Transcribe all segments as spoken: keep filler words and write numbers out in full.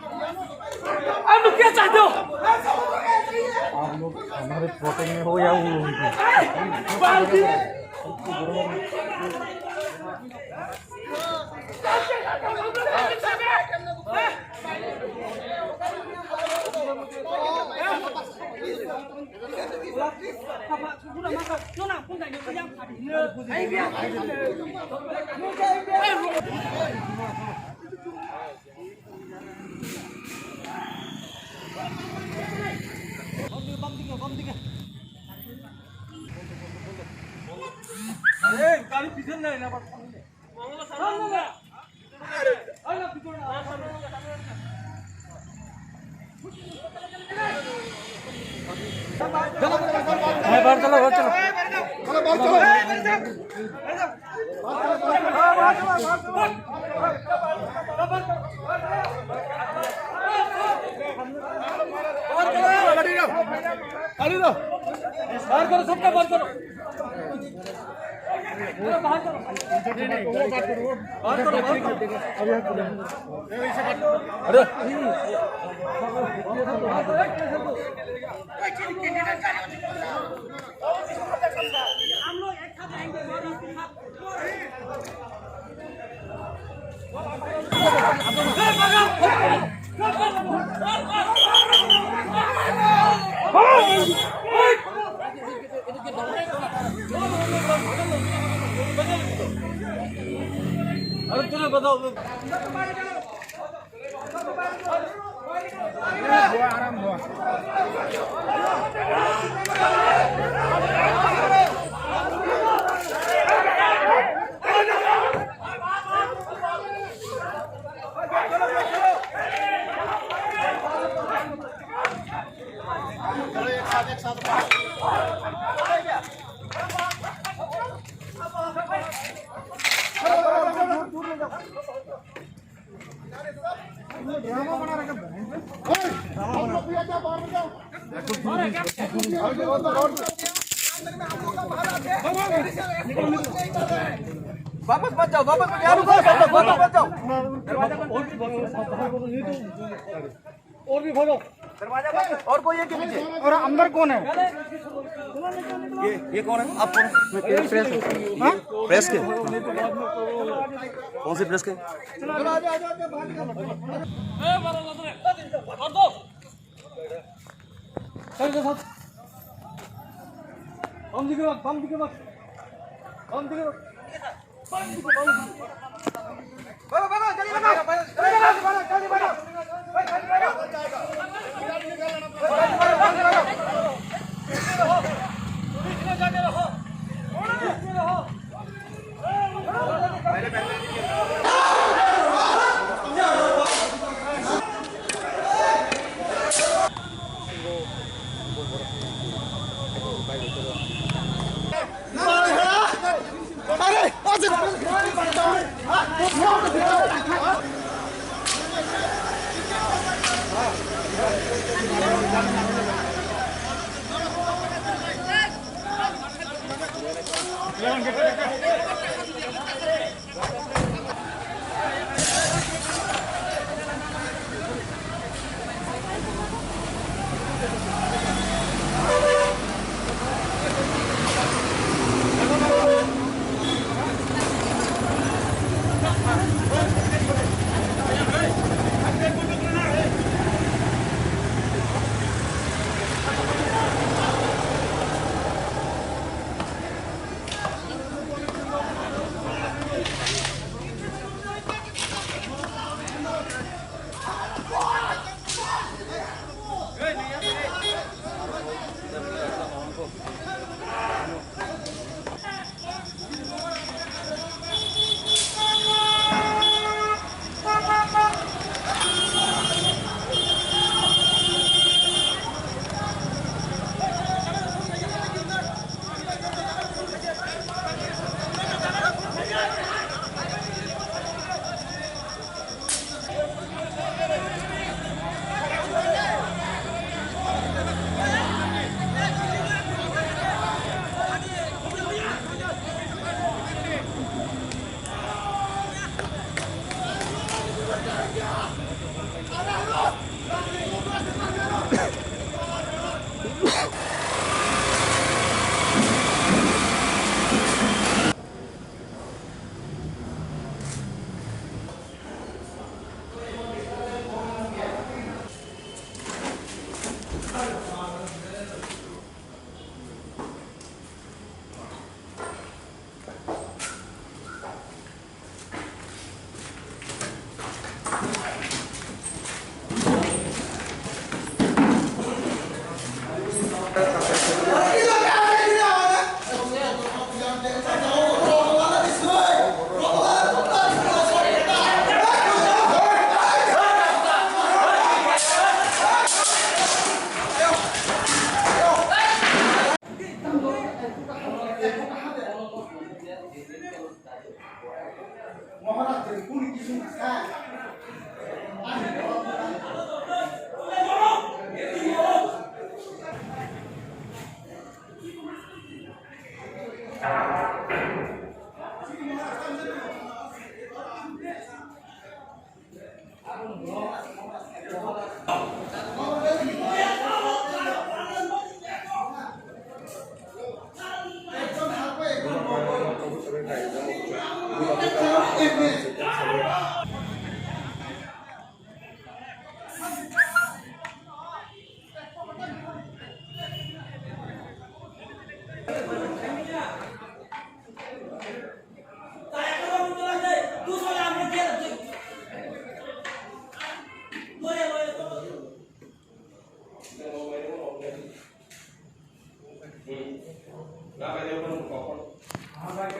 आप लोग क्या चाहते हो? आप लोग हमारे प्रोटेक्ट में हो या वो उनकी? बाहर करो, सबका बाहर करो। वापस मत जाओ, वापस मत जाओ, वापस मत जाओ। और भी खोलो। दरवाजा बंद करो। और कोई है कि पीछे? और अंदर कौन है? ये, ये कौन है? आप कौन है? मैं प्रेस हूँ। हाँ? प्रेस के? कौन सी प्रेस के? चलो, आ जाओ, आ जाओ, आ जाओ, बाहर निकालो। चल, चल, चल। बम दिखे मत, बम दिखे मत। बम दिखे मत।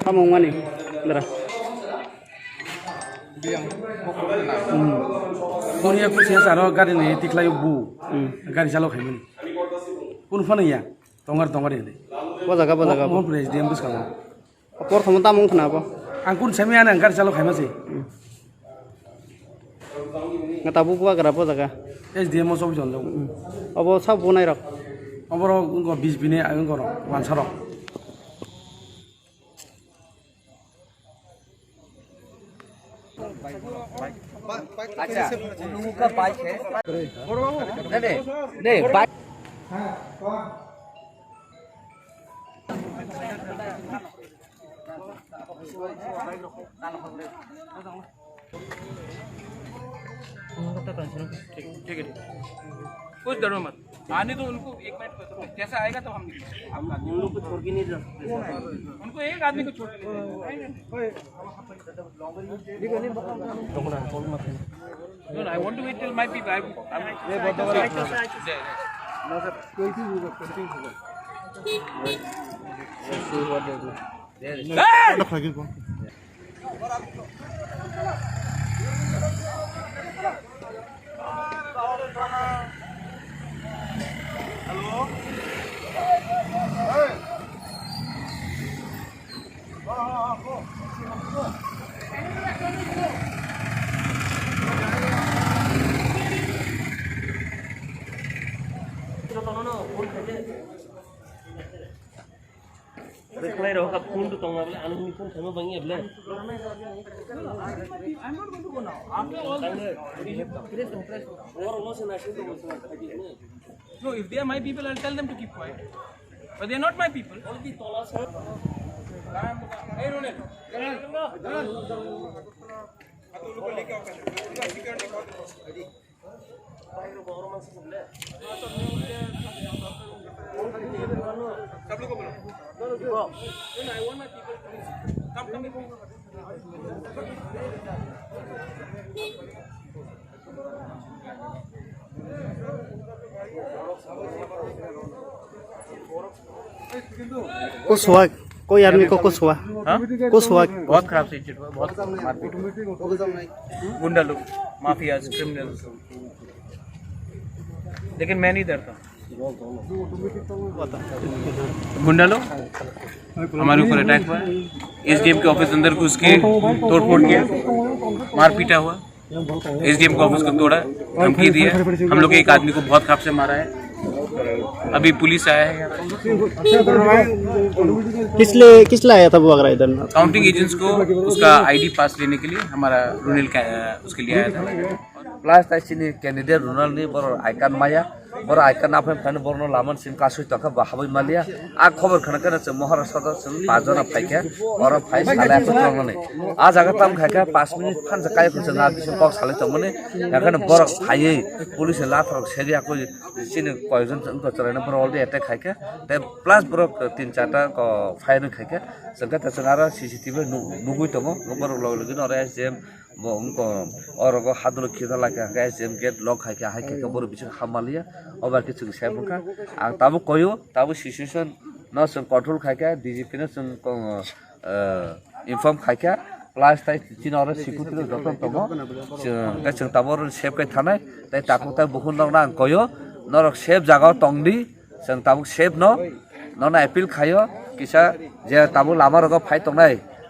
Samung mani dara. Hmm. Boni aku sia saro gari ni tikhlai bu. Hmm. Gari chalo khaimani. Kun phano ya. Tongar tongar ini. Bo jaga, bo jaga, bo. Mohon Puri S D M bwskango. Por thamo tamo wngkha na abo? Ang kun sami ani ang gari chalo khaima se. Nga tabuk bubagra bo jaga. S D M o chobwi tongo. Obo sabo bunai rok. Oborok wngkha bis bini ang wngkha rok wansa rok. अच्छा, उन लोगों का बाइक है। नहीं, नहीं, नहीं, बाइक। ठीक, ठीक है, ठीक। कुछ डरो मत। आने दो उनको, एक मिनट, जैसा आएगा तो हम निकलेंगे। हम उन लोग को छोड़ के नहीं जा सकते। उनको एक आदमी को छोड़ के नहीं जाएंगे। No, no, I want to wait till my people. I, I, Reply rok ha phone to tongma bole, ano hwnwi phone khaima bangya bole. I'm not going to go now. After all this, no, if they are my people, I'll tell them to keep quiet. But they are not my people. Hey, Ronel. Ronel. Ko suwa, ko yarni ko, ko suwa. हाँ? Ko suwa. बहुत खराब से इंसिडेंट हुआ, बहुत मारपीट हुआ। गुंडा लोग, माफियाज, क्रिमिनल्स। लेकिन मैं नहीं डरता। गुंडा लोग हमारे ऊपर अटैक हुआ, एसडीएम के ऑफिस अंदर घुस के तोड़फोड़ किया, मार पीटा हुआ। एसडीएम का ऑफिस को तोड़ा, धमकी दिया। हम लोग के एक आदमी को बहुत खराब से मारा है। अभी पुलिस आया है यहाँ पे। किस लिए, किस लिए आया था वो आगरा इधर? काउंटिंग एजेंट्स को उसका आईडी पास लेने के लिए हमारा रुनिल का, उसके लिए आया था। Plus tai chini candidate Ronald ni borok icon maya, borok icon naphai phano borokno laman sim kasui tongkha, bo habwi maliya. A khobor khna khna chwng Maharashtra to chwng pajona phaikha, oro phai salai ako tongnani. A jaga tam khaikha, pash minute phansa kaya khwchwng na bising kok salai tongmani, hakhano borok phaiwi police ni lathorok seri akwi chini koyokjon wngkha chwraino borok already attack khaikha. Tei plus borok tin charta ko fire wng khaikha. Chwngkha ta chwng aro C C T V nu-, nugwi tongo, borok logi logi no oro S D M Bo wngkha oro o hadolo khita lai kha, hwnkhe S D M gate lock hai kha, hai khe borok bising ha maliya, o bai khe chwng sep wngkha. Ang tabuk koyo, tabuk situation no chwng control khai kha, D G P no chwng kong, eh, inform khai kha, plus tai chini oro security rok joto tongo, chwng, hwnkhe chwng tabuk oro sep khai thanai, tai takhuk tai bukhuk nokno ang koyo, norok sep jaga o tong di. Chwng tabuk safe no, nono appeal khaio, kisa je tabuk lama rogo phai tongnai,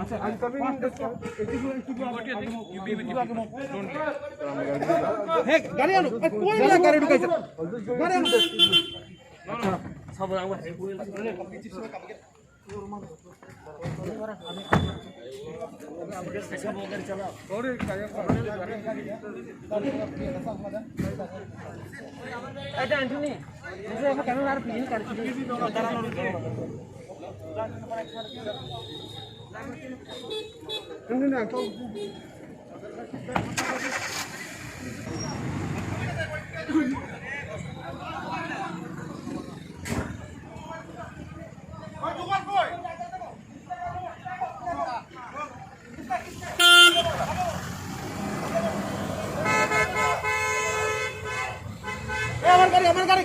আচ্ছা, আমি কবি একটু, একটু, একটু, একটু আগে, একটু আগে, একটু আগে। হে, গাড়ি আনো। এ, কই না গাড়ি ঢুকাইছে? গাড়ি আনো। আমার গাড়ি, আমার গাড়ি।